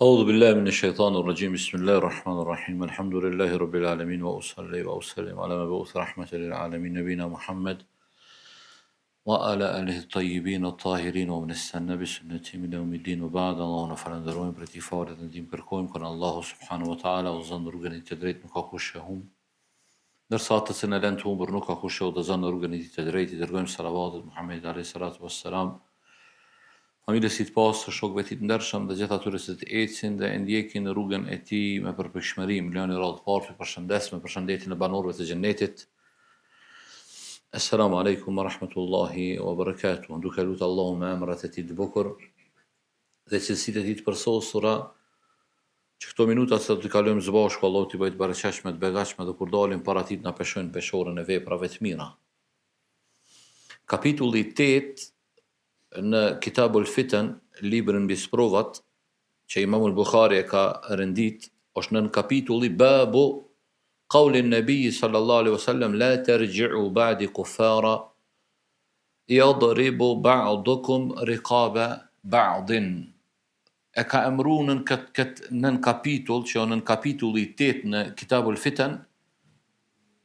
أعوذ بالله من الشيطان الرجيم بسم الله الرحمن الرحيم الحمد لله رب العالمين وأصلي وأسلم على مبعوث رحمة للعالمين نبينا محمد وعلى آله الطيبين الطاهرين ومن استنى بسنته إلى يوم الدين وبعد Allahun e falënderojmë prej tij falje dhe ndihmë kërkojmë kon Allahu subhanahu wa taala udhëzon në rrugën e tij të drejtë nuk ka kush e humb ndërsa atë që e lën të humbur nuk ka kush e udhëzon në rrugën e tij të drejtë i dërgojmë salavatet Muhammedit alayhi salatu wassalam familjes së tij të pastër, shokëve të tij të ndershëm dhe gjithë atyre që të ecin dhe e ndjekin rrugën e tij me përpikshmëri. Më lejoni radhë të parë t'ju përshëndes me përshëndetjen e banorëve të xhennetit. Esselamu alejkum wa rahmetullahi wa barakatuh. Duke lutur Allahun me emrat e tij të bukur dhe cilësitë e tij të përsosura, që këto minuta që do t'i kalojmë së bashku, Allahu t'i bëjë të bereqetshme, të begatshme dhe kur dalim para tij të na peshojnë peshoren e veprave të mira. Kapitulli 8 Në Kitabul Fiten, librin mbi sprovat, që Imam al-Bukhari e ka rendit, është nënkapitulli Babu Qauli an-Nabi sallallahu alaihi wasallam la tarji'u ba'di kuffara yadribu ba'dukum riqaba ba'din. E ka emru nën këtë kët nënkapitull, që është nënkapitulli i 8 në Kitabul Fiten,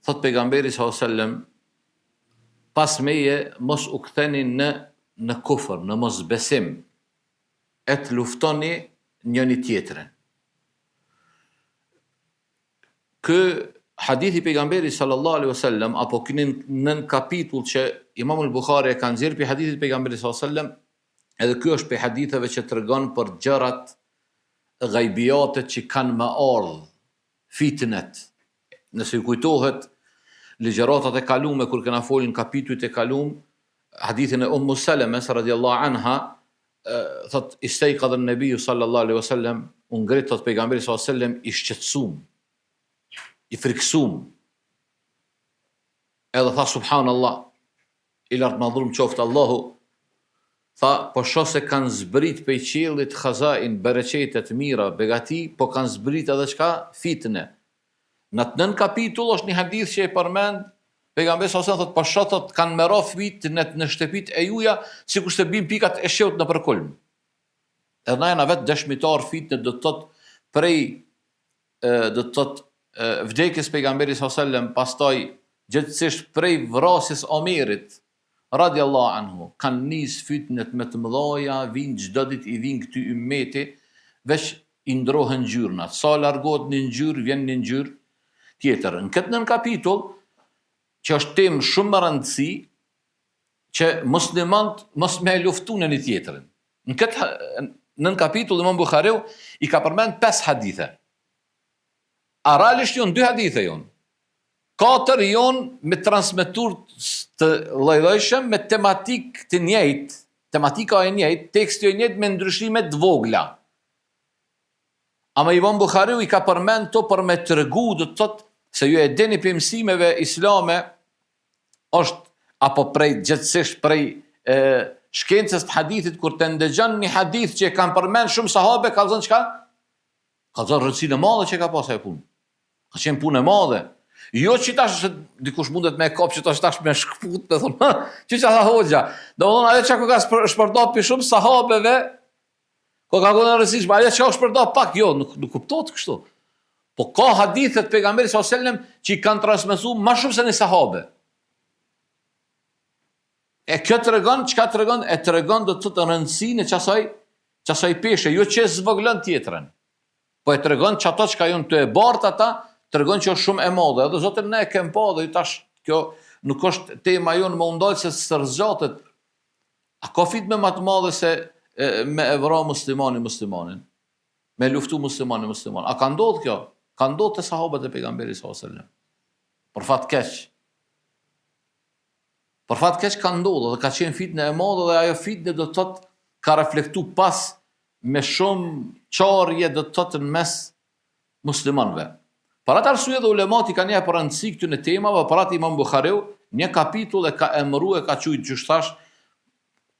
thot pejgamberi sallallahu alaihi wasallam Pas meje mos u ktheni në në kufër, në mosbesim, e të luftoni njëri tjetrin. Ky hadith i pejgamberit sallallahu alaihi wasallam apo ky nënkapitull që Imam al-Bukhari e ka nxjerrë prej hadithit të pejgamberit sallallahu alaihi wasallam, edhe ky është prej haditheve që tregon për gjërat gajbiatet që kanë me ardhë fitnet. Nëse ju kujtohet ligjëratat e kalume kur kena folë në kapitujt e kalum, hadithin e Ummu Selemes radiallahu anha, thot istejkadhe nebiju sallallahu alaihi wasallam, u ngrit thot pejgamberi sallallahu alaihi wasallam i shqetësum, i friksum. Edhe tha subhanallah, I lartmadhërum qoftë Allahu, tha, po shoh se kanë zbrit pej qiellit khazain, bereqete të mira, begati, po kanë zbrit edhe çka? Fitne. Në atë nënkapitull është një hadith që e përmend pejgamberi sallallahu alajhi wasallam thotë po shoh thotë kanë me ra fitnet në shtëpitë e juja sikurse bin pikat e shiut nëpër kulm. Edhe na jena vetë dëshmitar fitnet do të thotë prej do të thotë vdekjes pejgamberit sallallahu alajhi wasallam, pastaj gjegjësisht prej vrasjes Omerit radiallahu anhu, kanë nis fitnet më të mëdhaja, vijnë çdo ditë i vijnë këtij ymmeti, veç i ndrohen ngjyrnat. Sa largohet një ngjyrë, vjen një ngjyrë tjetër. Në këtë nënkapitull, që është temë shumë me rëndësi, që muslimant mos me luftu njëni tjetrin. Në këtë nënkapitull Imam Buhariu i ka përmend 5 hadithe. A realisht jonë dy hadithe jonë. Katër jonë me transmetues të lloj-llojshëm me tematikë të njëjtë, tematika e njëjtë, teksti i njëjtë me ndryshime të vogla. Ama Imam Buhariu i ka përmend to për me tregu, do të thotë se ju e dini prej mësimeve islame është apo prej gjegjësisht prej e, shkencës të hadithit kur të ndëgjon një hadith që e kanë përmend shumë sahabe kallzon çka? Kallzon rëndësinë e madhe që e ka pas ajo punë. Ka qenë punë e madhe. Jo që tash se dikush mundet me e kap që tash tash me shkput, me thonë, ha, që që tha hoxha. Domethonë ajo që ka shpërnda prej shumë sahabeve, Ko ka konë e rëndësishme, ajo që është shpërnda pak, jo, nuk, nuk kuptohet kështu. Po ka hadithe të pejgamberit sallallahu alajhi wasallam që i kanë transmetuar më shumë se një sahabe. E kjo tregon, çka tregon? E tregon do të thotë rëndësinë e qasaj, qasaj peshe, jo që e zvogëlon tjetrën. Po e tregon që ato çka janë të e bart ata, tregon që është shumë e madhe. Edhe zotin ne e kem pa dhe tash kjo nuk është tema jonë me u ndal se stërzgjatet A ka fitne ma të madhe se e, me e vra muslimani muslimanin? Me luftu muslimani muslimanin? A ka ndodhë kjo? Ka ndodhë te sahabët e pejgamberit sallallahu alajhi wasallam. Për fat keq. Për fat keq ka ndodhë dhe ka qenë fitne e madhe dhe ajo fitne do të thotë ka reflektu pas me shumë çarje do të thotë në mes muslimanëve. Për atë arsye dhe ulemat i kanë jep rëndësi këtyre temave, për atë Imam Buhariu një kapitull e ka emëru e ka quajt qysh thash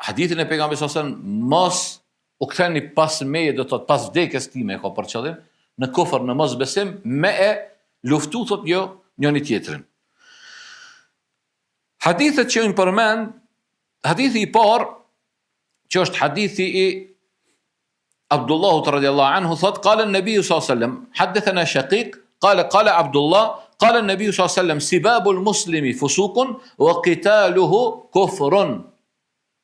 hadithin e pejgamberit sallallahu alajhi wasallam mos u ktheni pas meje do të thotë pas vdekjes time e ka për qëllim në kufër në mosbesim me e luftu thot jo njëri tjetrin. Hadithet që janë përmend, hadithi i parë që është hadithi i. Abdullahut radiallahu anhu thot kale nebiju sa sallam haddethena Shakik kale kale Abdullah kale nebiju sa sallam sibabul muslimi fusukun wa qitaluhu kufrun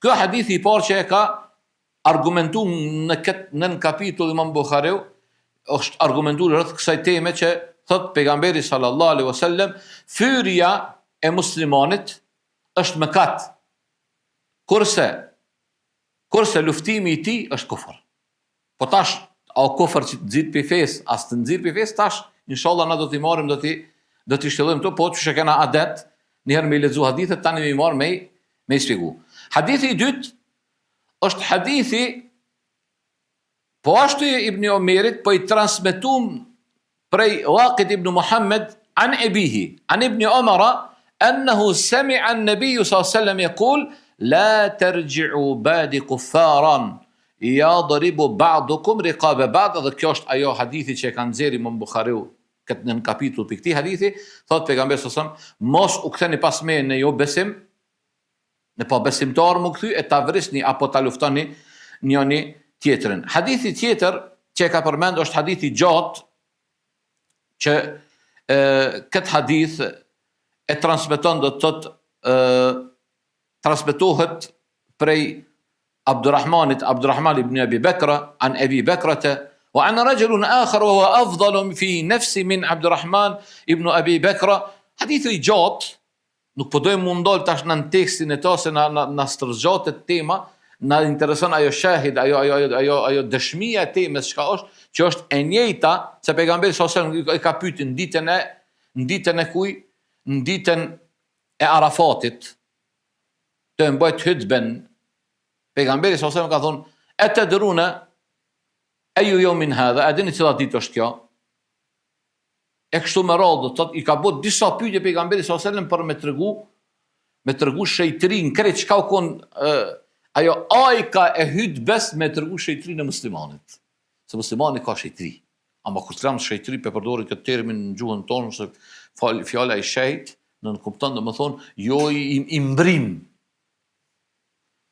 Ky hadithi i parë që e ka argumentu në këtë nën kapitull Imam Buhariu është argumentu rreth kësaj teme që thot pejgamberi sallallahu alaihi wasallam fyrja e muslimanit është mëkat kurse Kurse luftimi i tij është kufër. Po tash, a o kufër që të nxjerr pi fesë, a s'të nxjerr pi fesë, tash, inshallah na do t'i marrim, do t'i do t'i shtjellojmë këto, po qysh e kena adet, një herë me i lexu hadithet, tani me i marr me i me i shpjegu. Hadithi i dytë është hadithi po ashtu i Ibn Omerit, po i transmetum prej Waqid ibn Muhammed an ebihi, an ibn Omara, ennehu semi'a an-nabiyyu sallallahu alaihi wasallam yaqul la terji'u ba'di kuffaran yadribu ba'dukum riqaba ba'd dhe kjo është ajo hadithi që e ka nxjerrë Imam Buhariu këtë nën kapitull prej këtij hadithi, thotë pejgamberi sallallahu alaihi wasallam, mos u ktheni pas meje në jo besim, në pabesimtar m'u kthy e ta vrisni apo ta luftoni njëni tjetrin. Hadithi tjetër që e ka përmend është hadithi i gjatë që e, këtë hadith e transmeton do të thotë transmetohet prej Abdurrahmanit, Abdurrahman ibn Abi Bekra, an Abi Bekrate, wa an rajulun akhar wa huwa afdalu fi nafsi min Abdurrahman ibn Abi Bekra. Hadithi i gjatë, Nuk po dojmë m'u ndal tash në tekstin e ta se na na na stërzgjatet tema, na intereson ajo shahid, ajo ajo ajo ajo ajo dëshmia e temës çka është, që është e njëjta se pejgamberi sa selam e ka pyetur në ditën e në ditën e kuj, në ditën e Arafatit, tu e mbajt hutben, pejgamberi sa selam ka thonë, e tedrune eju jeumin hadha, a dini cila ditë është kjo? E kështu me radhë, do të thotë i ka bërë disa pyetje pejgamberi sallallahu alajhi wasallam për me tregu me tregu shejtërinë, krejt çka u kon e, ajo ajka e hutbes me tregu shejtërinë e muslimanit. Se muslimani ka shejtëri. Ama kur të them shejtëri pe përdorim këtë termin në gjuhën tonë se fal, fjala i shejt nënkupton domethënë jo i, i, i mbrim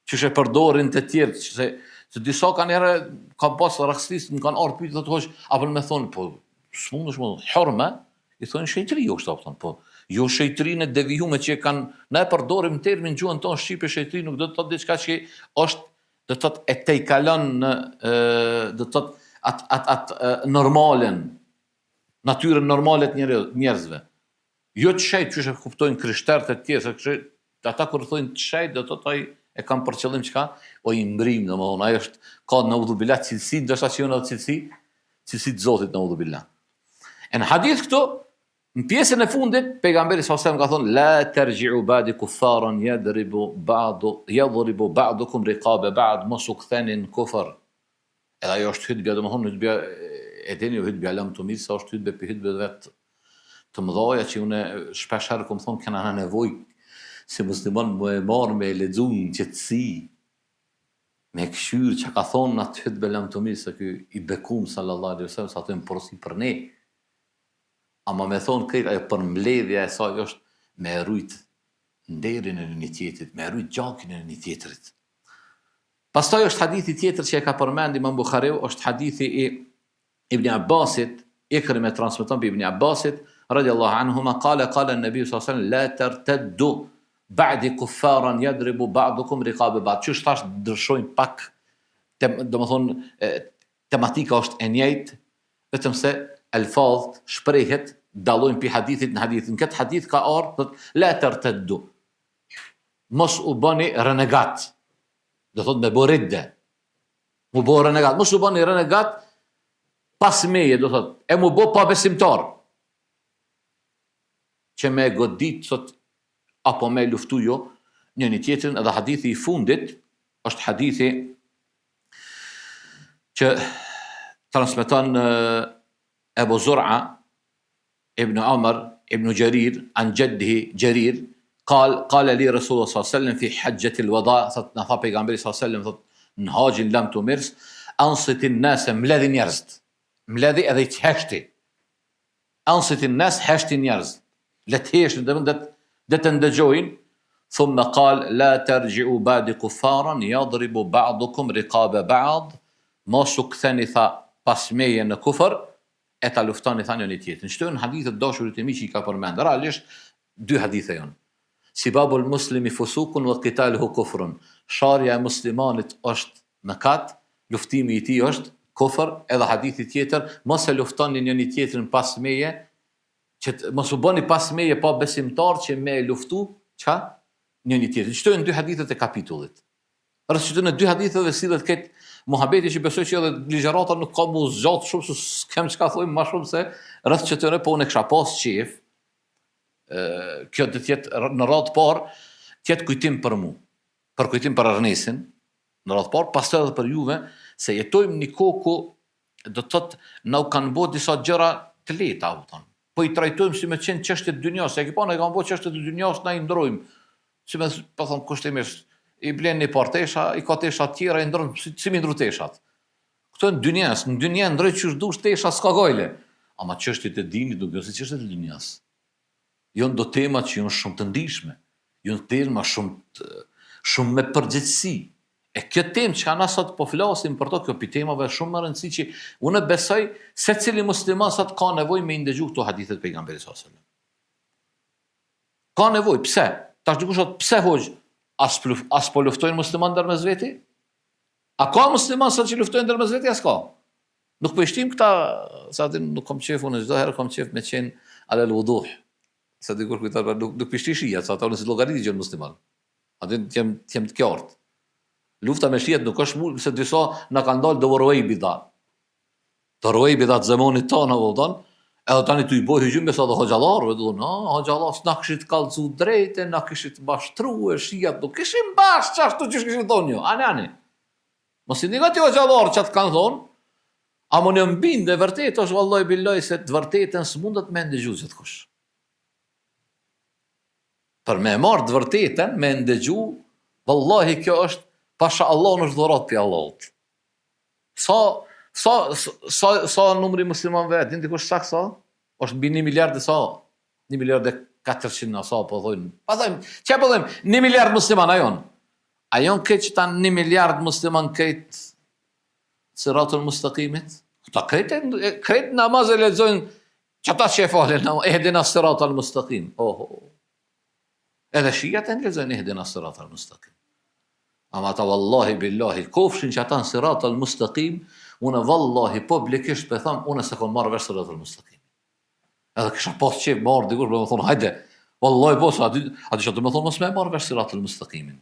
Qysh e përdorin të tjerët, se, se disa kanë herë, ka pas rastësisht, më kanë ardhë pyetje, thotë hoxhë, apo me thonë, po, s'mundesh me thonë, hurme, i thonë shejtëri, jo kështu, po, jo shejtërinë e devijume që e kanë, na e përdorim termin gjuhën tonë shqipe shejtëri, nuk do të thotë diçka që është, do të thotë e tejkalon në, e, do të thotë atë at, at, normalen, natyrën normale të njerëzve. Jo të shejtë, qysh e kuptojnë krishterët e tjerë, se kështë, ata kur thonë të shejtë, do të thotë ai e kanë për qëllim çka? O i mbrim, domethënë, ai është ka neudhubilah cilësi, ndoshta që janë edhe cilësi, cilësi të Zotit neudhubilah. E në hadith këtu, në pjesën e fundit, pejgamberi sa selam ka thonë la terji'u ba'di kuffaran yadribu ba'du yadribu ba'dukum riqaba ba'd, mos u ktheni në kufër. Edhe ajo është hutbja, domethënë hutbja e dini ju hutbja lamtumirës sa është hutbe prej hutbeve të mëdhaja që unë shpesh herë kom thonë kena na nevojë si musliman me e marrë me e lexu në qetësi me kqyr çka ka thonë në atë hutbe lamtumirës se ky i bekum sallallahu alaihi wasallam sa ato janë porosi për ne ama me thonë krejt ajo përmbledhja e saj është me e rujt nderin e njëni tjetrit me e rujt gjakin e njëni tjetrit Pastaj është hadithi tjetër që e ka përmend Imam Buhariu, është hadithi i Ibn Abbasit, Ikrime transmeton prej Ibn Abbasit, radiallahu anhuma, kale, kale nebiu sallallahu alaihi wasallam, la terteddu ba'di kuffaran yadribu ba'dukum riqabe ba'd. Qysh thash ndryshojnë pak, tem, domethënë tematika është e njëjtë, vetëm se elfadht, shprehjet dallojnë prej hadithit në hadith. Në këtë hadith ka ardhur thotë la terteddu. Mos u bëni renegat. Do thotë me bo ridde. Mu bo renegat. Mos u bëni renegat pas meje, do thotë, e mu bo pabesimtar. Që me godit, thot, apo me luftu jo, njëni tjetrin, edhe hadithi i fundit, është hadithi që transmeton Ebu Zur'a, Ibn Umar, Ibn Jarir, an jaddihi Jarir, kal, kale li Rasulullah sallallahu alaihi wasallam fi hajjatil wada, thot na tha pejgamberi sallallahu alaihi wasallam thot në haxhin lamtumirës, ansitin nase mbledhi njerëzit. Mbledhi edhe i heshti. Ansitin nas heshti njerëzit. Le të heshtin, do të le të ndëgjojnë. Thumma qal la tarji'u ba'di kuffaran yadribu ba'dukum riqaba ba'd. Mos u ktheni tha pas meje në kufër, e ta luftoni tha njëri tjetrin. Qëto janë hadithet dashurit e mi që i ka përmend. Realisht dy hadithe janë. Sibabul muslimi fusukun wa qitaluhu kufrun. Sharja e muslimanit është mëkat, luftimi i tij është kufër, edhe hadithi tjetër, mos e luftoni njëri tjetrin pas meje, që të, mos u bëni pas meje pabesimtar që me e luftu, çka? Njëri tjetrin. Qëto janë dy hadithet e kapitullit. Rreth qëtyne dy haditheve sillet këtë muhabeti që besoj që edhe ligjërata nuk ka mu zgjatë shumë, se s'kem çka thojmë ma shumë se rreth qëtyne, po unë e kisha pas qef, kjo do të jetë në radhë të parë, të jetë kujtim për mu, për kujtim për Ernesin, në radhë të parë, pastaj edhe për juve, se jetojmë një kohë ku do të thotë na u kanë bo disa gjëra të lehta, a kupton. Po i trajtojmë si me qenë çështje të dynjasë, e ke pa na i kanë bo çështje të dynjasë, na i ndrojmë. Si me, po thon kushtimisht, i blen një par tesha, i ka tesha të tjera, i ndron si, si mi ndru teshat. Këto janë dynjas, në dynja ndroj qysh dush tesha s'ka gajle. Ama çështjet e dinit nuk janë si çështjet e dynjas. Janë do tema që janë shumë të ndishme, janë tema shumë të, shumë me përgjegjësi. E kjo temë që na sot po flasim për to, kjo pi temave shumë me rëndësi që unë besoj secili musliman sot ka nevojë me i ndëgju këto hadithet pejgamberit sallallahu alajhi wasallam. Ka nevojë, pse? Tash dikush thotë, pse hoxhë? A s'po luftojnë muslimanët ndërmes veti? A ka musliman sot që luftojnë ndërmes veti, a s'ka? Nuk po i shtim këta, sa aty nuk kam qef unë çdo herë kam qef me qenë alel vuduh. Se dikush kujton, pra, nuk nuk po i shti shijat, sa ata unë s'i llogarit gjë musliman. Aty të jem të jem të qartë. Lufta me shijat nuk është mund se disa na kanë dalë do ruvejbida. Do ruvejbida të zemonit tonë, apo kupton? Edhe tani tu i boj hygjym besa dhe hoxhallarëve, do thonë, ah, hoxhallar s'na kishit kallzu drejt, na kishit mashtru e shijat nuk ishin bash qashtu qysh kishin thonë ju. Ani ani. Mos i ndigo ti hoxhallarët çka të kanë thonë, ama unë jam bind e vërtet është vallahi billahi se të vërtetën s'mundet me ndëgju gjithkush. Për me e marrë të vërtetën, me ndëgju, vallahi kjo është, pasha Allahun është dhuratë prej Allahut. Sa, sa, sa, sa numri muslimanëve, din dikush sakt sa? është mbi 1 miliard e sa? 1 miliard e 400 a sa po thojnë. Pa thojmë, që po thojmë, 1 miliard musliman, a jonë? A jonë krejt qëta 1 miliard musliman krejt siratul mustakimit? Ata krejt, krejt namaz e lexojnë qata që e falin, ihdina siratal mustakim. Oho. Edhe shijat e lexojnë ihdina siratal mustakim. Ama ata vallahi billahi, kofshin që ata në siratal mustakim, unë vallahi publikisht pe tham, unë s'e kom marrë vesh siratal mustakim. Edhe kisha pas qef me ardhë dikush me më thonë, hajde, vallahi po, se aty, aty që të me thonë, mos me marrë vesh siratal mustakimin.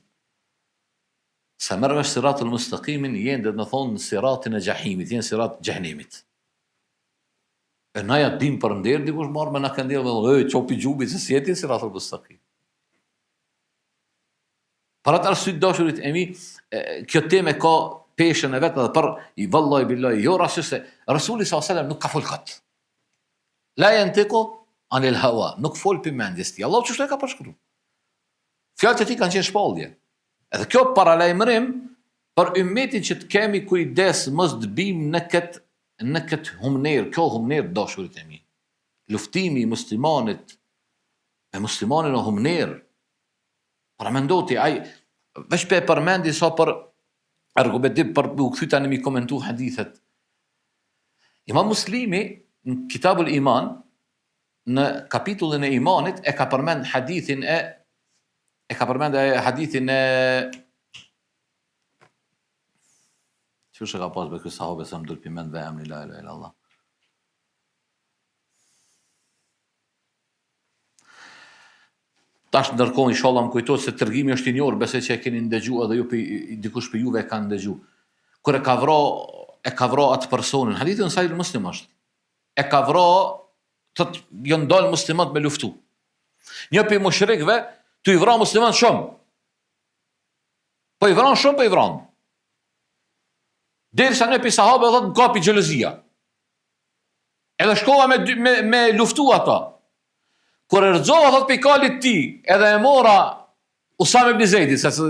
S'e merr vesh siratal mustakimin, jenë dhe të me thonë në siratin e xhahimit, jenë sirat xhehnemit. E na ja dim për nder dikush marrë me na këndell me thonë, ej, çou pi gjumit se s'je ti siratul mustakim. Për atë arsye dashurit e mi, kjo temë ka peshën e vet edhe për i vallahi billahi jo rastësisht se Resuli sallallahu alajhi wasallam nuk ka fol kot. La yantiqu anil hawa, nuk fol pi mendjes tij. Allahu qështu e ka përshkruar. Fjalët e tij kanë qenë shpallje. Edhe kjo paralajmërim për ymmetin që të kemi kujdes mos të bim në këtë në këtë humnerë, kjo humnerë dashurit e mi. Luftimi i muslimanit me muslimanin o humnerë. Paramendo ti, ai veç pe përmendi sa për argumentim për u kthy tani mi komentu hadithet. Imam Muslimi në Kitabul Iman në kapitullin e imanit e ka përmend hadithin e e ka përmend e hadithin e Qysh e ka pas be ky sahabe se më dul pi mendve emni la ilaha illallah. Tash ndërkohë inshallah më kujtohet se tregimi është i njohur, besoj që e keni ndëgju edhe ju pi, dikush prej juve e ka ndëgju. Kur e ka vra e ka vra atë personin, hadithi në Sahih Muslim është. E ka vra thot janë dal muslimanët me luftu. Një prej mushrikëve tu i vra muslimanët shumë. Po i vran shumë, po i vran. Derisa një prej sahabëve thot më kapi xhelozia. Edhe shkova me, me, me luftu ato. Kur e rrëzova, thot, prej kalit tij, edhe e mora Usame ibn Zejdi, se se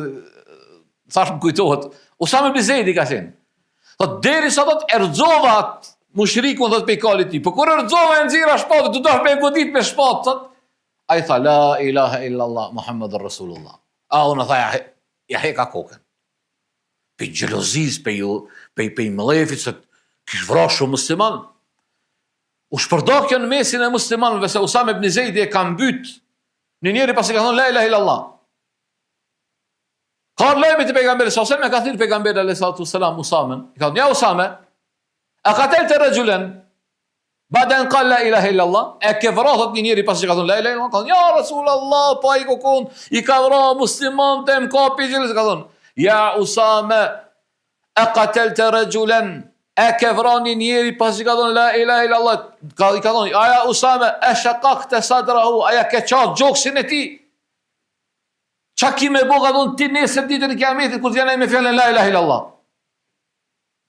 thash më kujtohet, Usame ibn Zejdi ka qenë. Thot, derisa, thot, e rrëzova atë mushrikun, thot, prej kalit tij. Po kur e rrëzova e nxira shpatën, tu dasht me e godit me shpatë, thot, ai tha, la ilaha illa Allah, Muhammedur Rasulullah. A, unë tha, ja, ja heka kokën. Prej xhelozisë, prej ju, pej, pej mllefit, se kish vra shumë musliman. U shpërnda kjo në mesin e muslimanëve se Usame ibn Zejdi e ka mbyt një njeri pasi ka thonë la ilaha illallah. Ka ardh lajmi te pejgamberi sa selam e ka thirr pejgamberi alayhi salatu selam Usamen. I ka thonë ja Usame, a katelte rexhulen Ba'de en kal la ilahe illallah, e ke vra thot një njeri pasi që ka thonë la ilahe illallah, ka thonë ja Rasul Allah, po ai ka kon, i ka vra musliman të më ka pijë, ka thonë ja Usame, e katelte rexhulen, e ke vra një njeri pasi që ka thonë la ilahe illallah, ka, i ka thonë, a ja Usame, e shekakte sadrahu, a ja ke qa gjoksin e tij, Qa ki me bo, ka thonë, ti nesër ditën e kiametit, kur t'vjen ai me fjalën la ilahe illallah.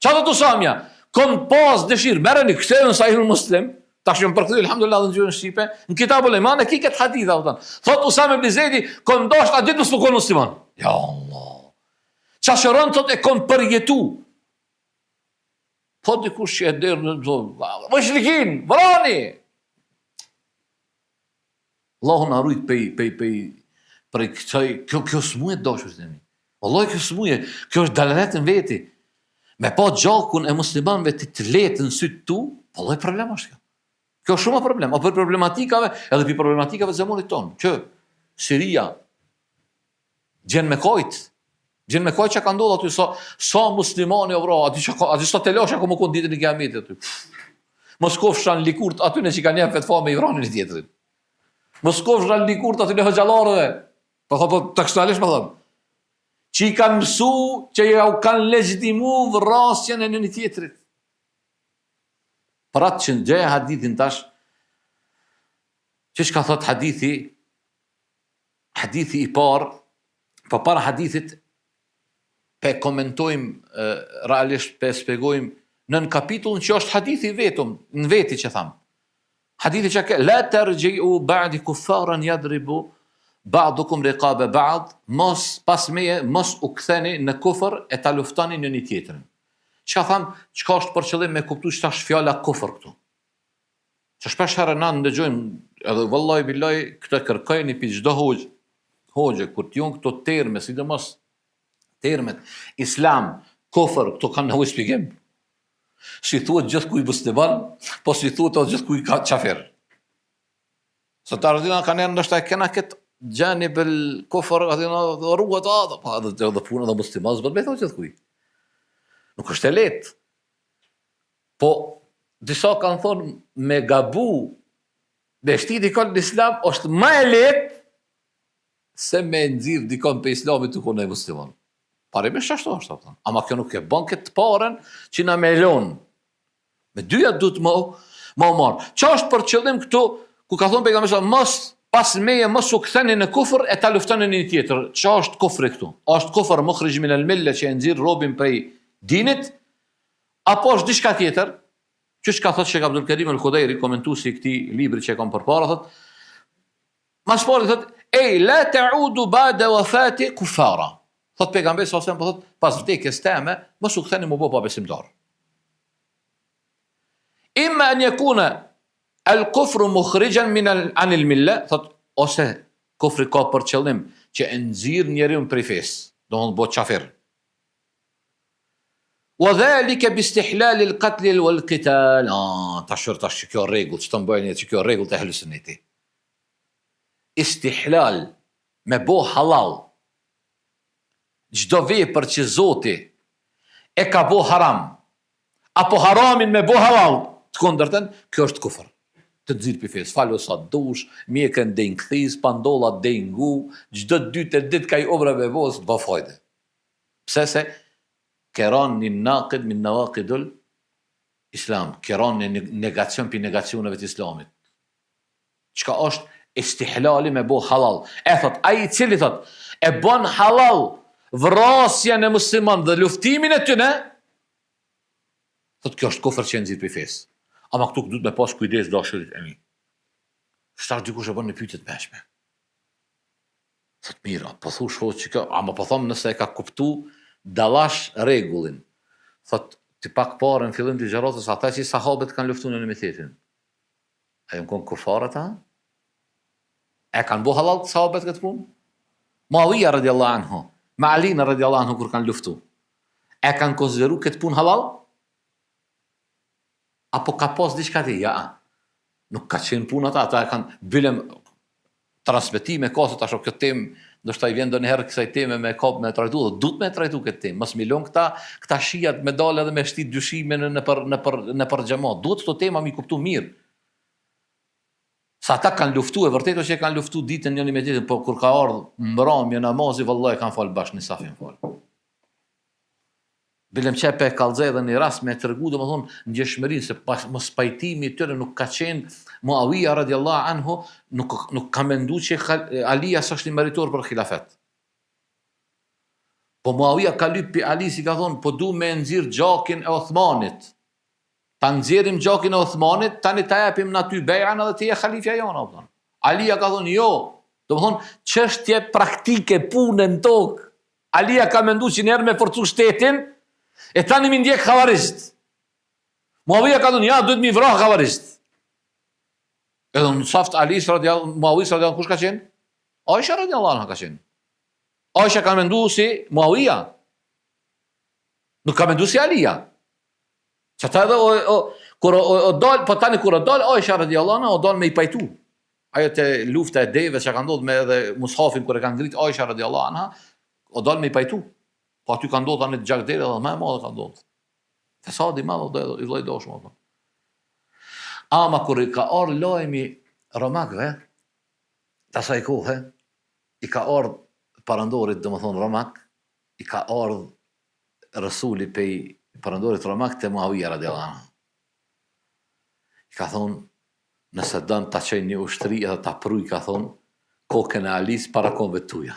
Qa thotë Usamja? Kom pas dëshirë, merreni këtë në Sahih Muslim, tash jam përkthy alhamdulillah në gjuhën shqipe, në Kitabul Iman e ki këtë hadith apo thon. Thot Usame ibn Zejdi, kom dasht atë ditë mos me kon musliman. Ja Allah. Qa shëron thot e kom përjetu. Po dikush që e derë në zonë, mushrikin, vrani! Allahu na rujt pej, pej, pej, prej kësaj, kjo, kjo smuje të dashur të mi. Wallahi kjo smuje, kjo është dalalet në veti. Me pa gjakun e muslimanëve ti të lehtë në sytë tu, wallahi problem është kjo. Kjo është shumë problem, apo problematikave, edhe prej problematikave të zamanit tonë, që Siria gjen me kajt, gjen me kajt që ka ndodhur aty sa sa muslimani o vra, aty që ka, aty sa telashe ka me kon ditën e kiametit aty. Mos kofsha në likurt aty në që kanë jep fetva me i vra njëri-tjetrin. Mos kofsha në likurt aty në hoxhallarëve. Po thotë po tekstualisht po thon. Që i kanë mësu, që ja u kanë legjitimu vrasjen e njëri-tjetrit. Për atë që në hadithin tash, që çka thot hadithi, hadithi i parë, po para hadithit, pe komentojmë realisht, pe spjegojmë në në kapitullin që është hadithi vetëm, në veti që thamë. Hadithi që ke, la terxhiu ba'di kuffaran jadribu ba'dukum rikabe ba'd, mos pas meje, mos u ktheni në kufër e ta luftoni njëni-tjetrin. Çka thamë, çka është për qëllim me kuptu që tash fjala kufër këtu. Që shpesh herë na ndëgjojmë edhe vallahi billahi këtë kërkojeni pi çdo hoxhë, hoxhë kur të jonë këto terme, sidomos termet islam, kufër, këto kanë nevojë shpjegim. S'i thuhet gjithkujt musliman, po s'i thuhet edhe gjithkujt qafir. Se ta rëdina ka nërë ndoshta e kena këtë gjeni bil kufër, aty në rrugët atë, po edhe edhe punë edhe musliman, s'bën me thonë gjithkujt. Nuk është e lehtë. Po, disa kanë thonë me gabu, me shti dikon në islam, është ma e lehtë se me nxirr dikon prej islamit tu konë musliman. Parimisht ashtu është, apo. Ama kjo nuk e bën këtë të parën që na me lon. Me dyja duhet më më marr. Çka është për qëllim këtu ku ka thonë pejgamberi sa mos pas meje mos u ktheni në kufër e ta luftoni një tjetër. Çka është kufri këtu? Është kufër mukhrij min al mille që e nxirr robin prej dinit apo është diçka tjetër? Qysh ka thotë Sheikh Abdul Karim Al-Khudairi, komentuesi i këtij libri që e kam përpara, thotë Ma s'pari thot, ej, la teudu ba'de wafati kufara. Thot pejgamberi sa po thot, pas vdekjes teme, mos u ktheni mu bo pabesimtar. Imma an yakuna al kufru mukhrijan min al anil milla, thot ose kufri ka për qëllim që e nxirr njeriun prej fesë, do të thotë qafir. Wa dhalika bi istihlal al qatl wal qital. Ah, tash tash kjo rregull, që të mbajnë që kjo rregull të ehli sunnetit. Istihlal, me bo hallall çdo vepër që Zoti e ka bo haram, apo haramin me bo hallall, të kundërtën, kjo është kufër. Të nxirr pi fesë, falu sa të dush, mjekën dej në kthiz, pandolla dej në gu, çdo dytë ditë kaj umre me bo, s'të bo fajde. Pse se ke ra një nakid min nawakidul islam, ke ra në negacion pi negacioneve të islamit. Çka është istihlali me bo hallall. E thot, ai i cili thot, e bon hallall vrasjen e musliman dhe luftimin e tyne, thot, kjo është kufër që e nxirr prej fesë. Ama këtu duhet me pas kujdes dashurit e mi. Shtash dikush e bën një pyetje të mëshme. Thot mirë, po thush hoxhë që kjo, ama po thom nëse e ka kuptu dallash rregullin. Thot ti pak parë në fillim të ligjëratës ata që sahabët kanë luftu njëni me tjetrin. A janë kon kufar ata? E kanë bo hallall sahabët këtë punë? Muawija radiallahu anhu, me Alin radiallahu anhu kur kanë luftu. E kanë konsideru këtë punë hallall? Apo ka pas diçka ti? Ja, nuk ka qenë punë ata, ata e kanë bilem transmetime ka se tash kjo temë ndoshta i vjen ndonjëherë kësaj teme me kap me trajtu dhe duhet me trajtu këtë temë mos mi lon këta këta shijat me dalë edhe me shti dyshime në nëpër nëpër nëpër xhamat duhet këto tema mi kuptu mirë se ata kanë luftu e vërtetë që e kanë luftu ditën njëri me tjetrin po kur ka ardhur mbrëmje namazi vallahi kanë fal bashkë në saf jan fal Bilem që pe kallzoj edhe një rast me tregu, domethonë, ndjeshmërinë, se pas, mospajtimi i tyre nuk ka qenë Muawija radiallahu anhu, nuk, nuk ka mendu që Alia s'është një meritor për hilafet. Po Muawija ka lyp pi Alis i ka thonë, po du me nxirr gjakin e Othmanit. Ta nxjerrim gjakin e Othmanit, tani ta japim na ty bejan edhe ti je halifja jonë, apo. Alia ka thonë, jo, domethonë, çështje praktike pune në tokë, Alia ka mendu që njëherë me forcu shtetin, e tani mi ndjek havarixhët. Muavija ka thonë, ja, duhet mi vra havarixhët. Edhe në saf t'Alis, radiallahu, Muavis, radiallahu, kush ka qenë? Aisha, radiallahu anha ka qenë. Aisha ka mendu si Muavija. Nuk ka mendu si Alia. Që ata edhe o, o, kur o, o, o dal, po tani kur o dal Aisha radiallahu anha, o dal me i pajtu. Ajo te lufta e deves që ka ndodhur me edhe Mushafin kur e kanë ngrit Aisha radiallahu anha, o dal me i pajtu. Po aty ka ndodhur tani gjakderdhje edhe më e madhe ka ndodhur. Fesadi i madh do i vëllai dashur apo. Ama kur i ka ardhur lajmi romakëve, të asaj kohe, i ka ardhur perandorit, domethënë romak, i ka ardhur Resuli pej perandorit romak te Muawija radiallahu anhu. I ka thonë, nëse don ta çoj një ushtri edhe ta pruj, ka thonë, kokën e Alis para komve tuja.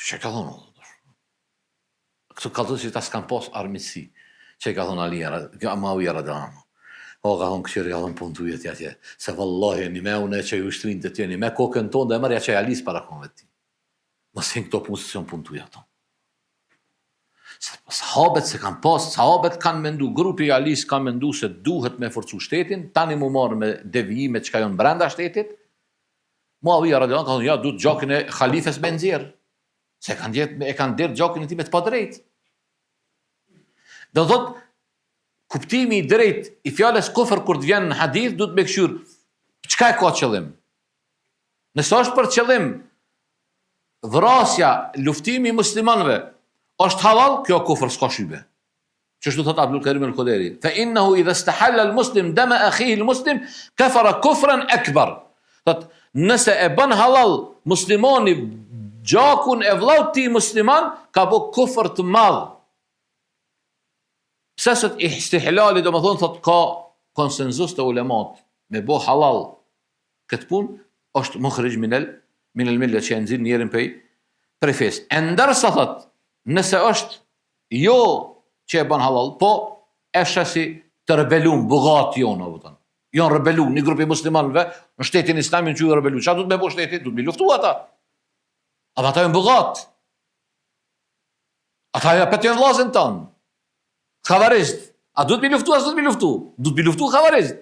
Që ka thonë, Këtu ka thonë që ta s'kan pas armiqësi. Që i ka thonë Alia, Muawija radiallahu anhu. O, ka thonë, këqyri, ka thonë, punë tuja ti atje. Se vallahi, një me unë e çoj ushtrinë te ty, një me kokën tonë dhe e marr ja çoj Alis para komve ti. Mos hin këto punë se s'janë punë tuja ato. Sahabet se kanë pas, sahabet kanë mendu, grupi i Alis ka mendu se duhet me forcu shtetin, tani mu marrë me devijime çka janë brenda shtetit, Muawija radiallahu ka thonë, ja, duhet gjakin e halifes me nxjerr, se e kanë djerë, e kanë derdh gjakin e tij me të padrejt. Do thot, kuptimi i drejt i fjalës kufër kur të vjen në hadith, duhet me kqyr, çka e ka qëllim? Nëse është për qëllim vrasja, luftimi i muslimanëve, është halal, kjo kufër s'ka shybe. Qështu thot Abdul Karim el-Khoderi, fa innahu idha istahalla al-muslim dama akhihi al-muslim kafara kufran akbar. Thot, nëse e bën halal muslimani gjakun e vllaut tij musliman, ka bo kufër të madh. Pse sot istihlali domethonë thot ka konsenzus te ulemat me bo halal këtë punë është mukhrij minel minel mille që e nxjerr njerin prej prej fesë. E ndërsa thot, nëse është jo që e bën halal, po e sheh si të rebelum, bugat jonë, apo thon. Jon rebelu një grup i muslimanëve në shtetin islam janë çu rebelu. Çfarë duhet me bo shteti? Duhet me luftu ata. Ama ata janë bugat. Ata janë apet janë vllazën tonë. Havarixht. A duhet me luftu, a s'duhet me luftu? Duhet me luftu havarixht.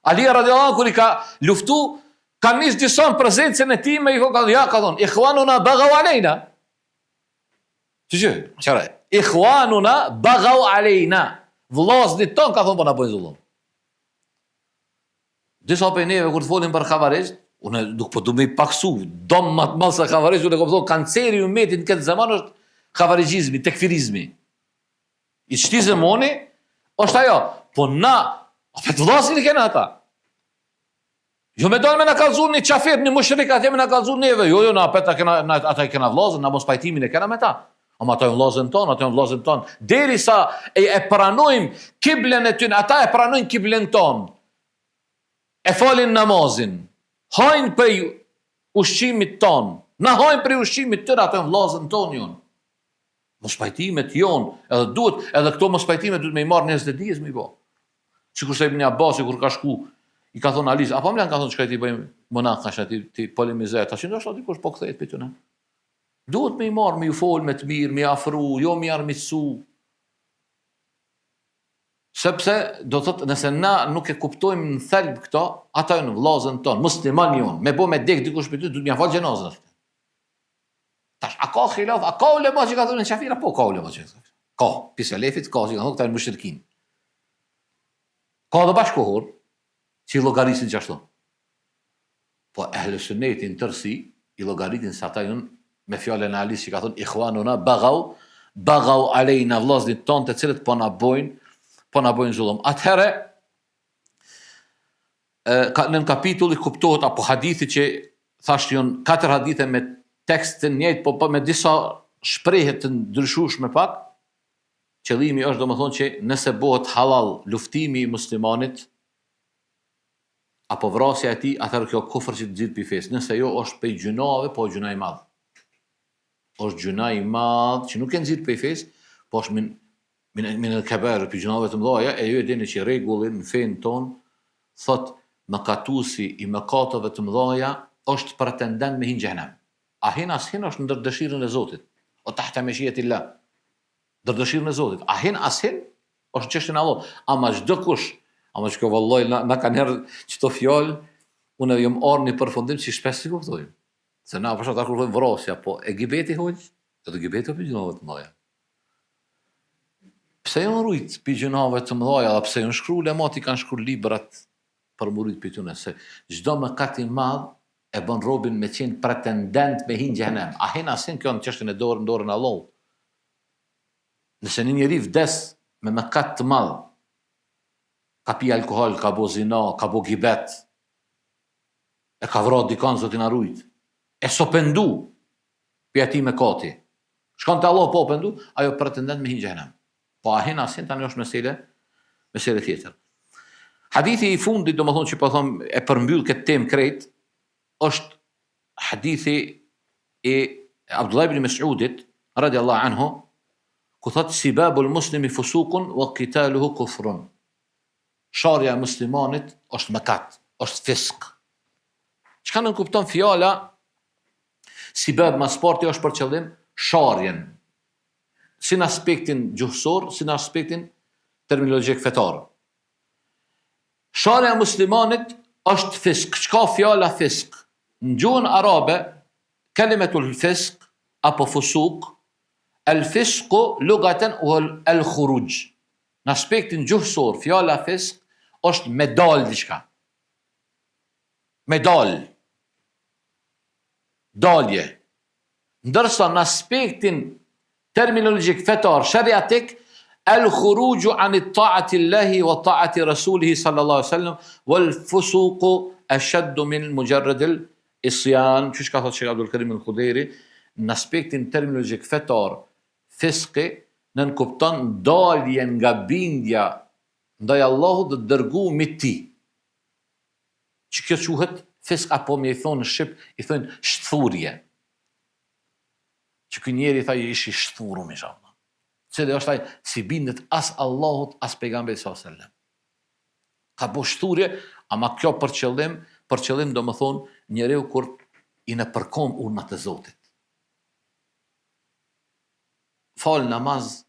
Ali radiallahu kur i ka luftu, ka nis disa në prezencën e tij me i ka ja ka thonë, ikhwanuna bagaw alejna. Që që, qëre, ikhwanuna bagaw alejna. Vllaznit tonë ka thonë po na bëjnë zullum. Disa prej neve kur të folin për havarixht, unë nuk po du me i paksu, dom më të madh se havarixht, unë kom thonë, kanceri i umetit në këtë zaman është havarixhizmi, tekfirizmi. I qëti zemoni, është ajo, po na, apet vllaznit i kena ata. Jo me dalë me na kallzu një qafir, një mushrik atje me na kallzu neve, jo, jo, na apet kena, na, ata i kena vllazën, na mospajtimin e kena me ta. Ama ata janë vllazën tonë, ata janë vllazën tonë. Derisa e, e pranojmë kiblen e tyne, ata e pranojnë kiblen tonë. E falin namazin, hajnë prej ushqimit tonë, na hajnë prej ushqimit tyre, ata janë vllazën tonë jonë. Mospajtimet jonë, edhe duhet, edhe këto mospajtime duhet me i marrë njerëzit e dijes me i bo. Sikurse Ibn Abbasi kur ka shku, i ka thonë Alis, a po më lanë ka thonë çka ti bëjmë munakasha, ti, ti polemizoj, ta që ndoshta dikush po kthehet prej tyne. Duhet me i marrë, me ju fol me të mirë, me i afru, jo me i armiqësu. Sepse, do thotë, nëse na nuk e kuptojmë në thelb këto, ata janë vllazën tonë, musliman jonë, me bo me dek dikush prej tyne, duhet me ja falë xhenazën. Tash, a ka khilaf, a ka ulema që ka thonë qafira? Po, ka ulema që ka thonë. Ka, pi selefit ka që ka thonë këta janë mushrikin. Ka edhe bashkëkohor që i llogarisin qashtu. Po ehli sunneti në tërësi i llogaritin se ata janë me fjalën e Alisë që ka thonë ikhwanuna bagau bagau alejna vllaznit tonë të cilët po na bojnë po na bojnë zullum. Atëherë ka nën kapitulli kuptohet apo hadithi që thashë janë katër hadithe me tekst të njëjtë po, po me disa shprehje të ndryshueshme pak qëllimi është domethënë që nëse bëhet halal luftimi i muslimanit apo vrasja e tij, atëherë kjo kufër që të nxjerr prej fesë. Nëse jo është prej gjynaheve, po gjynah i madh. Është gjynah i madh që nuk e nxjerr prej fesë, po është min min min el kebair prej gjynaheve të mëdha, e ju e dini që rregulli në fenë tonë thot mëkatuesi i mëkateve të mëdha është pretendent me hi në xhehenem. A hin a s'hin është ndër dëshirën e Zotit. O tahta meshijetillah. Ndër dëshirën e Zotit. A hin a s'hin është çështje e Allahut. Ama çdo kush, ama çka vallahi na, na kanë herë qëto fjalë, unë jam ardhur në përfundim që shpesh s'i kuptojmë. Se na për shkak kur thojmë vrasja, po e gibeti hoxhë, edhe gibeti prej gjynaheve të mëdha. Pse janë rujt pi gjynaheve të mëdha dhe pse janë shkru ulemat i kanë shkru librat për m'u rujt pi tyne se çdo mëkat i madh e bën robin me qenë pretendent me hi në xhehenem. A hin a s'hin kjo në çështjen e dorën në dorën e Allahut. Nëse një njeri vdes me mëkat të madh, ka pi alkohol, ka bo zina, ka bo gibet, e ka vra dikon, Zoti na rujt, e s'o pendu pi atij mëkati, shkon te Allahu pa u pendu, ai o pretendent me hi në xhehenem. Po a hin a s'hin tani është mesele, mesele tjetër. Hadithi i fundit, domethonë që po thom e përmbyll këtë temë krejt, është hadithi i Abdullah ibn Mes'udit radiallahu anhu, ku thot sibabul muslimi fusukun wa qitaluhu kufrun. Sharja e muslimanit është mëkat, është fisk. Çka nënkupton fjala sibab ma s'pari është për qëllim sharjen, si në aspektin gjuhësor, si në aspektin terminologjik fetar. Sharja e muslimanit është fisk. Çka fjala fisk? Në gjuhën arabe, kelimetul fisk apo fusuk, el fisku lugaten huwa el khuruj. Në aspektin gjuhësor, fjala fisk është me dal diçka. Me dal. Dalje. Ndërsa në aspektin terminologjik fetar sheriatik el khuruju an ta'ati Allahi wa ta'ati rasulihi sallallahu alaihi wasallam wal fusuqu ashaddu min mujarrad al isyan, qysh ka thotë Shejh Abdul Karim al Khudejri, në aspektin terminologjik fetar fiski nënkupton daljen nga bindja ndaj Allahut dhe të dërgumit të tij. Që kjo quhet fisk apo me i thonë në shqip i thonë shthurje. Që ky njeri tha ish i shthurum inshallah. Cili është ai s'i bindet as Allahut as pejgamberit sallallahu alajhi wasallam. Ka bo shthurje, ama kjo për qëllim, për qëllim domethonë njeriu kur i nëpërkom urnat e Zotit. Fal namaz,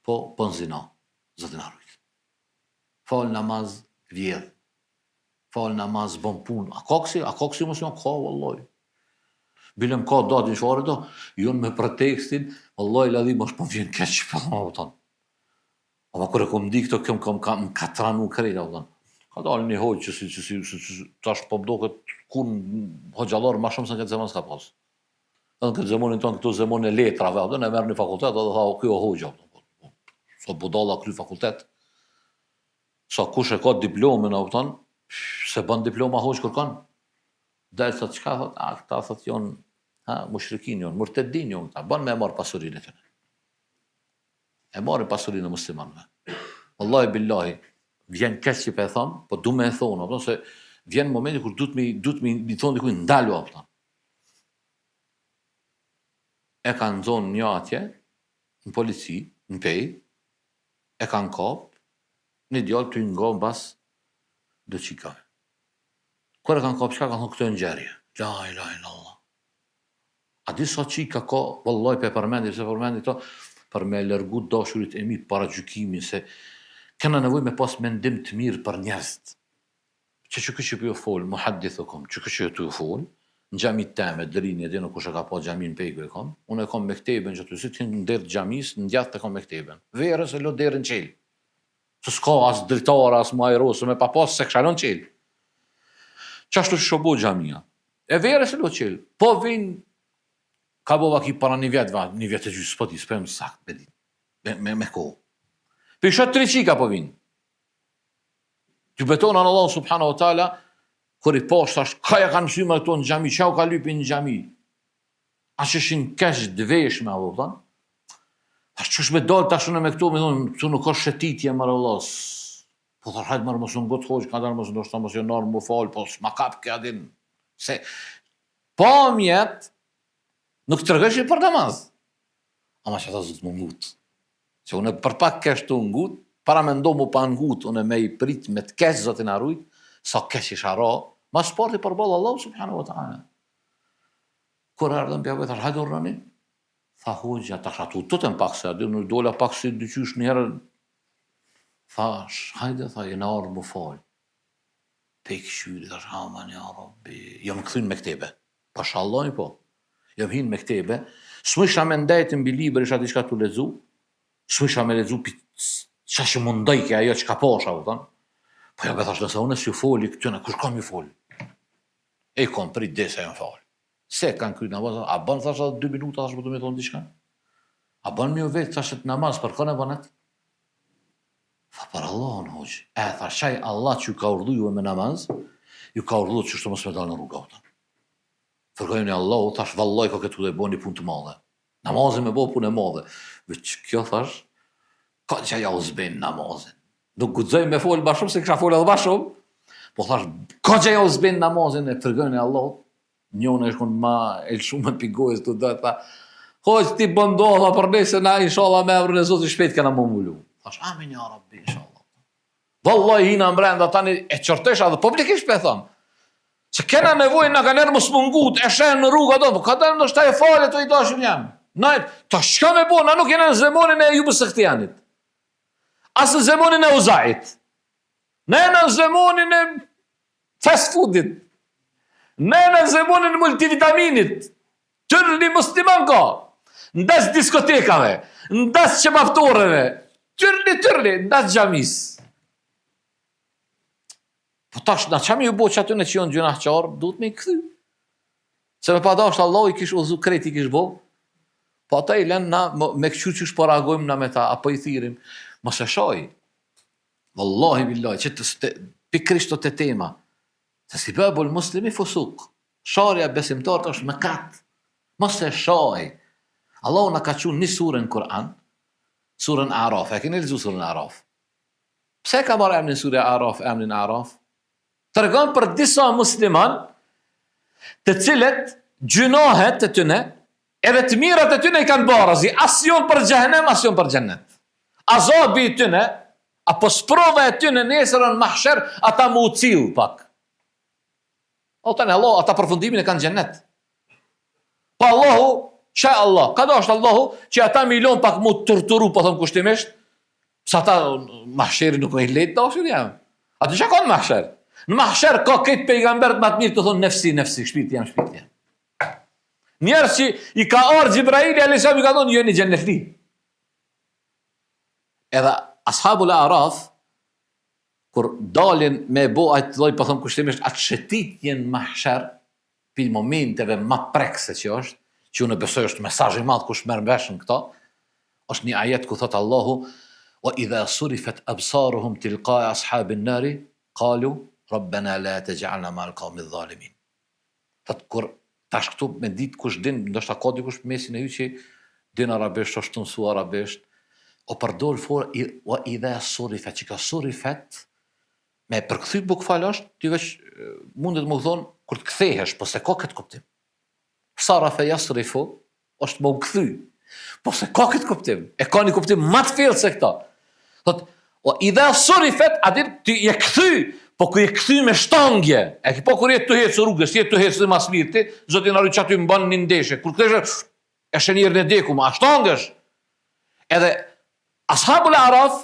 po bon zina, Zoti na rujt. Fal namaz, vjedh. Fal namaz, bon punë. A ka kësi? A ka kësi musliman? Ka, vallaj. Bilem ka datin çfarë do, jonë me pretekstin, vallaj ladhim është po vjen keq, po thonë, po thonë. Ama kur e kom di këto, kjo më ka, më ka tranu krejt, po thonë. Ka dalë një hoxhë që si, që si, si, si, tash po më doket kur hoxhallar ma shumë se në këtë zemon s'ka pas. Edhe në këtë zemonin tonë, këtu zemonin e letrave, apo, ne merr një fakultet, edhe tha, ky o hoxhë, apo, sa budalla kry fakultet, sa kush e ka diplomën, a kupton, s'e bën diploma hoxhë kërkon, del thot, çka thot, a, këta thot jonë, ha, mushrikin jonë, murtedin jonë, këta, bën me e marrë pasurinë e tyne. E marrin pasurinë e muslimanëve. Wallahi billahi, vjen keq që po e thom, po du me e thonë, apo se vjen momenti kur duhet me duhet me i thonë dikujt ndalu, apo. E kanë nxonë një atje në polici, në Pejë, e kanë kap një djalë tu nga mbas do çikave. Kur e kanë kap çka kanë thonë këto janë xharije. La ilaha illallah. A di sa çika ka, vallahi pe përmendi, pse përmendi këto, për me largu dashurit e mi paragjykimin se kena nevojë me pas mendim të mirë për njerëzit. Që që ky që po ju fol, muhaddithukum, që ky që tu ju fol, Në xhamitë teme, Drini, e din kush e ka pa xhaminë Pejku e kam, unë e kam mekteben qaty si të hin në derë të xhamisë, në djathtë e kam mekteben. Verës e lo derën çel. Se s'ka as dritare, as me ajros, me pa pas s'e kisha lon çel. Qashtu qysh u bo xhamia. E verës e lo çel. Po vin ka bo vaki para një vjet, va, një vjet e gjysë, s'po di, s'po jam sakt me ditë, me, me, me kohë. Po i shoh tri çika po vin. Ju betohna në Allahun subhanahu wa taala, kur i pash thash, ka ja kanë mësy me këto në xhami, çka u ka lypi në xhami? Aq ishin keq të veshme, a kupton? Thash, qysh me dalë tash unë me këto, me thonë, këtu nuk është shëtitje, more vëlla. Po thash, hajt more mos u ngut hoxhë, ka dalë mos ndoshta mos janë ardhë m'u falë, po s'ma kap kjo din. Se pamjet nuk tregojshin për namaz. Ama që ata s'du m'u ngut. Se unë për pak kesh tu ngut, paramendo m'u pa ngut, unë me i prit me të keq Zoti na rujt, sa keq isha ra, ma s'pari përballë Allahu subhanahu wa ta'ala. Kur erdhën pja thash, hajde urdhnoni, tha hoxha, tash aty tutëm pak se aty nuk dola pak si dyqysh një herë, tha, hajde, tha, jena ardhë m'u falë. Pe kqyri, thash, aman ja rabbi, jam kthy në mektebe. Pasha Allahin po. Jam hi në mektebe, s'mujsha me ndejt mbi libër isha diçka tu lexu, s'mujsha me lexu pi qa që më ndojke ajo çka pasha, kupton? Po ja be thash nëse unë s'ju foli këtyne, kush ka m'ju fol? E i kom prit derisa janë fal. Se kanë kry namaz, a bën thash edhe dy minuta thash po du me thonë diçka? A bën me ju vet thash të namaz për kënë e bënet? Tha për Allahun hoxhë. E tha qaj Allah që ju ka urdhnu juve me namaz, ju ka urdhnu qështu mos me dalë në rrugë kupton. Frikojuni Allahu, thash vallaj ka këtu dhe bo një punë të madhe. Namazin me bo punë e madhe. Veç kjo thash, ka që ja u zben namazin. Nuk guxoj me fol ma shumë se kisha fol edhe ma shumë. Po thash, ka që ja u zben namazin e frikojuni Allahut, Njona ish kon ma e lëshume pi gojës të dhe, tha, hoxhë ti bën dua, tha, për ne se na, inshallah, me emrin e Zotit shpejt kena m'u mbulu. Thash, amin ja rabbi, inshallah. Vallaj, hina mbrenda, tani e qortesha dhe publikisht pe thom. Se kena nevojë na kanjëherë mos m'u ngut, e sheh në rrugë ato, po ka dalë ndoshta e fale të i dashur jam. Na, tash çka me bo, na nuk jena në zemonin e Ejub Sehtijanit. As në zemonin e Uzait. Na jena në zemonin e fast foodit. Na jena në zemonin e multivitaminit. Tyrli musliman ka. N'das diskotekave, n'das qebaptoreve, tyrli tyrli, n'das xhamisë. Po tash na ça me ju bo qatyne që janë gjynahqarë, duhet me i kthy. Se me pa dashtë Allahu i kish udhëzu krejt i kish bo. Po ata i lënë na me këqyr qysh po reagojmë na me ta, apo i thirim. Mos e shaj. Wallahi billahi, që të, të pikërisht te tema. Se sibabul muslimi fusuk. Sharja e besimtarit është mëkat. Mos e shaj. Allahu na ka çu një sure në Kur'an, surën Araf. E keni lexu surën Araf? Pse ka marrë emrin surja Araf, emrin Araf? Tregon për disa musliman të cilët gjynahet e tyne Edhe të mirat e tyne i kanë barazi, as jon për xhehenem, as jon për xhennet. Azabi i tyne, apo sprova e tyne nesër në mahsher, ata mu cill pak. O tani Allah, ata përfundimin e kanë xhennet. Po Allahu, që Allah, ka dashtë Allahu, që ata me i lon pak mu torturu, po thom kushtimisht, se ata mahsheri nuk o i lehtë dashur jam. Aty çka ka në mahsher? Në mahsher ka këtë pejgamberët ma të mirë të thonë nefsi, nefsi, shpirti jam, shpirti jam. Njerëz që i ka ardhë Xhibraili alayhis salam i ka thonë jeni xhennetli. Edhe ashabul araf kur dalin me bo atë lloj po thom kushtimisht atë shëtitje në mahsher pi momenteve ma prekëse që është, që unë besoj është mesazh i madh kush merr vesh në këto, është një ajet ku thot Allahu wa idha surifat absaruhum tilqa ashabin nari qalu rabbana la taj'alna ma'al qawmi dhalimin. Thot kur tash këtu me ditë kush din, ndoshta ka dikush në mesin e ju që din arabisht, është tu mësu arabisht, o përdor for i wa idha surifat, që ka surifat me përkthy bukfal është, ti veç mundet me thonë kur të kthehesh, po s'e ka këtë kuptim. Sarafe jasrifu është me u kthy. Po s'e ka këtë kuptim, e ka një kuptim ma të thellë se këta. Thot, wa idha surifet, a din, ti je kthy, po kur je kthy me shtangje, e ki po kur je tu hecë rrugës, je tu hecë mas mirë ti, zoti na rujt qaty mban një ndeshje, kur kthehesh, e sheh njerin e dekum, a shtangësh? Edhe, ashabul araf,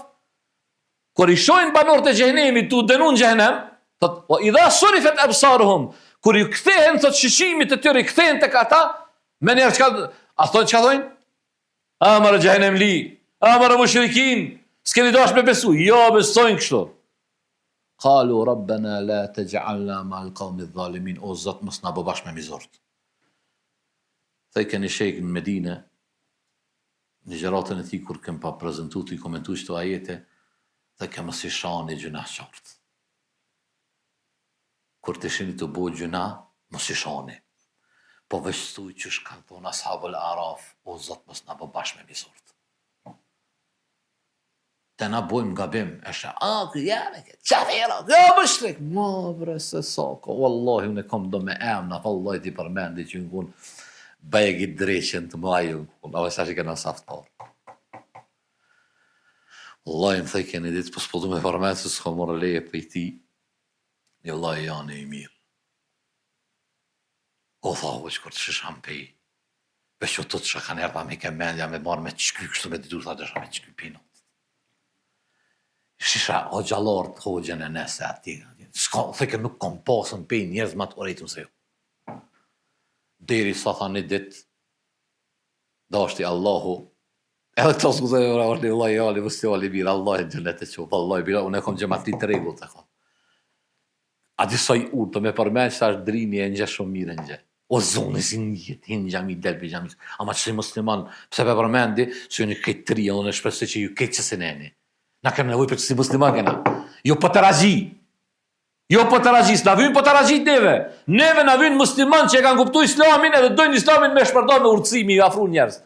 kur i shohin banorët e xhehenemit tu dënu në xhehenem, Thot, wa idha surifet absaruhum, kur ju kthehen thot shiqimit të tyre, kthehen tek ata, menjëherë çka a thonë çka thonë? A more xhehenemli, a more mushrikin, s'keni dash me besu, jo besojnë kështu. Kalu rabbena la texhalna ma'al kaumi dhalimin, o Zot mos na bë bashkë me mizort. Thojke një shejk në Medine, në ligjëratën e tij kur kem pa prezentu tu i komentu qëto ajete, thojke mos i shani gjynahqarët. Kur t'i shini tu bo gjynah, mos i shani. Po veç thuj qysh kanë thonë ashabul araf, o Zot mos na bë bashkë me mizorët. Te na bojmë gabim, e shë, a, kë jam e këtë, qafira, kë jo mushrik, ma bre se sa ka, wallahi, unë e kom do me emna, wallahi t'i përmendi që në kun, bëjë dreqen të maju, në kun, a veç tash i kena saf të parë. Wallahi, më thojke një ditë, po s'po du me përmend, se s'kom marrë leje prej tij, një vllai jani i mirë. O tha, hoxhë, kur të shisha n'Pejë, Veç u tutsha kanjëherë tha m'hike mendja me marrë me t'shky kështu me ditu tha desha me t'shky pinot. Shisha hoxhallort hoxhën e nese atje. S'ka, thojke nuk kom pasë në Pejë njerëz ma të urrejtun se ju. Deri sa tha një ditë, dashti Allahu, edhe këto s'ku të e është një vllai jani, musliman i mirë, Allahu në xhenet e qoftë, vallahi bila, unë e kom xhematli të rregullt e kom. A di sa i urtë me përmend se është drini e ngjeh shumë mirë e ngjeh. O zoni si njihet, hin në xhami del prej xhamisë. Ama qësi musliman, pse pe përmendi, se jeni krejt të ri, unë shpresoj që ju krejt qësi neni. Na kena nevojë për qësi musliman kena. Jo poteraxhi. Jo poteraxhi, s'na vynë poteraxhit neve. Neve na vynë musliman që e kanë kuptu islamin edhe dojnë islamin me shpërnda me urtësi, me i afru njerëz.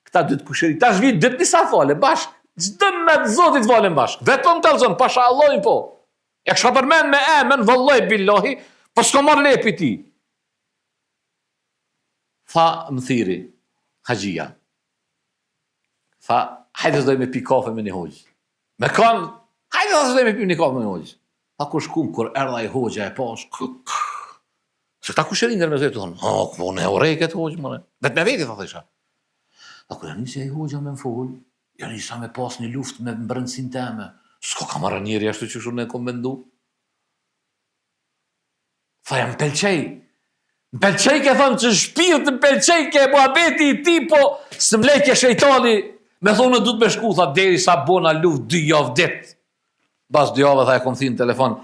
Këta dy të kushëri, tash vijnë dytë disa fale, bashkë. Çdo natë Zotit falen bashkë. Vetëm të kallzon, pasha Allahin po. E kisha përmend me emën, vallahi billahi, po s'kom marrë leje prej tij. Tha, më thirri, haxhia. Tha, hajde se doj me pi kafe me një hoxhë. Me kanë, hajde se doj me pi një kafe me një hoxhë. Tha, kur shkum, kur erdh ai hoxha e pash, kë, kë. Se këta kushëri ndër me zë të thonë, ha, po unë e urrej këtë hoxhë, more. Vetë me veti, tha thësha. Tha, kur ja nisi ai hoxha me më folë, Ja nisa me pas një luftë me mbrendësinë teme. S'ka ka marrë njeri ashtu qysh unë e kom mendu. Tha ja më pelqej. Më pelqej ke thonë që shpirt më pelqej ke muhabeti i tij, po s'më lejke shejtani. Me thonë du të me shku, tha deri sa bona luftë dy javë ditë. Bas dy javë, tha e kom thirr në telefon.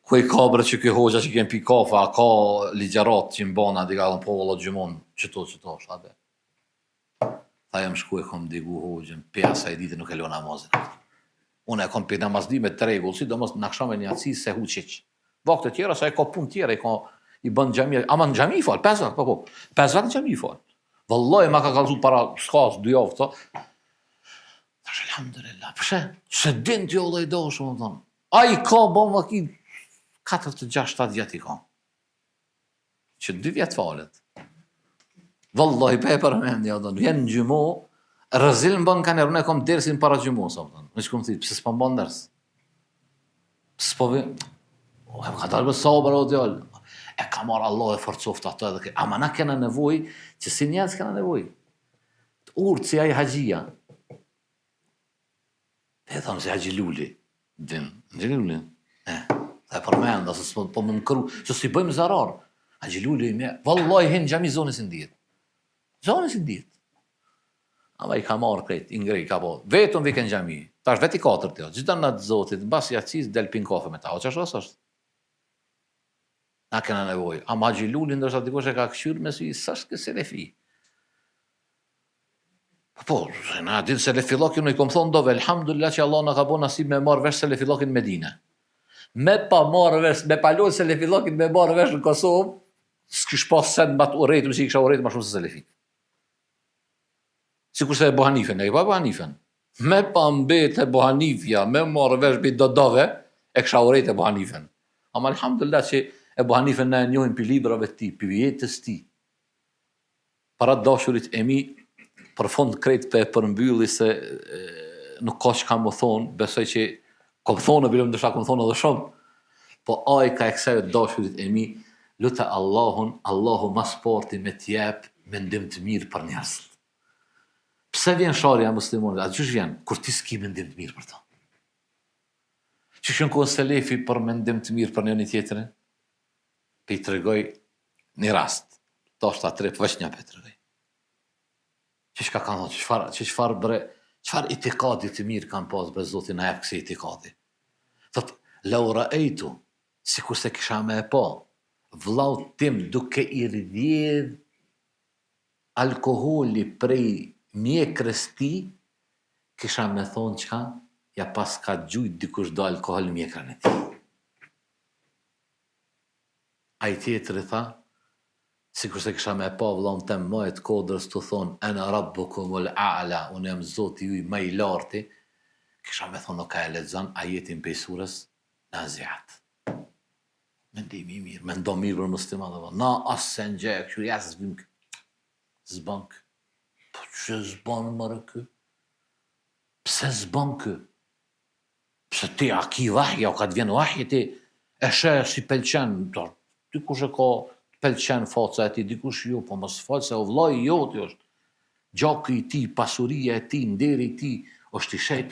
Ku i ka bre që ky hoxha që kem pi kafe, a ka ligjëratë që m'bana, di ka thonë po valla xhumon, qëto, qëto, është abe. Tha jam shku e kom digu hoxhën, pej asaj dite nuk e lo namazin. Unë e kom pi namazli me të rregull, sidomos në aksham e në jaci s'e huq hiç. Vakte tjera, sa e ka punë tjera, i ka i bën xhami, ama në xhami fal, pesë vakt, po po. Pesë vakt në xhami fal. Vallahi ma ka kallzu para s'ka as dy javë këto. Thash elhamdulillah, pse? Se din ti vëlla i dashur, më thon. Ai ka bën vaki 4 të 6 7 vjet i ka. Që dy vjet falet. Vallahi pe përmendi, a don, vjen në xhumo, rezil më bën kanë unë kom dersin para xhumos, a don. Më shkon thit, pse s'po mban ders? Pse s'po vjen? O, e ka dalë me sabër o djalë. E ka marrë Allah e forcoft ato edhe ke. Ama na kena nevojë, që si njerëz kena nevojë. Të urtë si ai haxhia. E thamë si Haxhi Luli, din, Haxhi Luli, e, e përmenda, se s'po po më më kru, se s'i bëjmë zarar. Haxhi Luli, me, vallaj, hin xhami zoni si ndihet. Zoni si ndihet. Ama i ka marrë krejt, i ngrej, ka bo, vetëm vike në xhami, tash veti katërt, jo, gjithë natë zotit, mbas jacis, del pin kafe me ta, o që është, është? Na kena nevojë. Ama Haxhi Luli, ndoshta dikush e ka këqyrë me sy, s'është ky selefi. Po, po, se na din selefillokin, unë i kom thonë dove, elhamdulillah që Allah na ka bo nasib me marrë vesh selefillokin në Medine. Me pa marrë vesh, me pa lon selefillokin me marrë vesh në Kosovë, s'kish pas send ma të urrejtur, që i kisha urrejtur ma shumë se selefit. Sikurse Ebu Hanifen, e pa Ebu Hanifen. Me pa mbet Ebu Hanifja, me marrë vesh pi do dove, e kisha urrejt Ebu Hanifen. Ama elhamdulillah që Ebu Hanifen na e njohim pi librave të tij, pi jetës tij. Para të dashurit e mi, për fund krejt pe përmbylli se e, nuk ka çka më thonë, besoj që kom thonë, bile ndoshta kom thonë edhe shumë, po ajka e kësaj të dashurit e mi, lute Allahun, Allahu ma s'pari me t'jep mendim të mirë për njerëzit. Pse vjen sharja e muslimanëve? A qysh vjen? Kur ti s'ki mendim të mirë për ta. Qysh jon konë selefi për mendim të mirë për njëni tjetrin? Pe i tregoj një rast, ndoshta tre, po veç një pe tregoj. Që çka kanë thonë, që çfarë, që çfarë bre, çfarë itikadi të mirë kanë pas bre Zoti na jep kësi itikadi. Thot, lau raejtu, sikurse kisha me e pa, vllaut tim duke i rrjedh alkoholi prej mjekrës tij, kisha me thonë çka, ja paska gjujt dikush do alkohol në mjekrën e tij. Ai tjetri tha, sikurse kisha me e pa vllaun tem maje të kodrës tu thonë ene rabbukumul a'la, unë jam zoti juj ma i larti, kisha me thonë ok a e lexon ajetin prej surës Naziat. Mendimi i mirë, mendo mirë për muslimanët, po na as se ngjë, kështu ja s'bën ky. S'bën ky. Po ç'e s'bën more ky? Pse s'bën ky? Pse ti a ki vahj, a ka të vjen vahji ti e sheh si pelqen, do, dikush e ka të pelqen faca e tij, dikush jo, po mos fol se o vllai joti është. Gjaku i tij, pasuria e tij, nderi i tij është i shenjtë.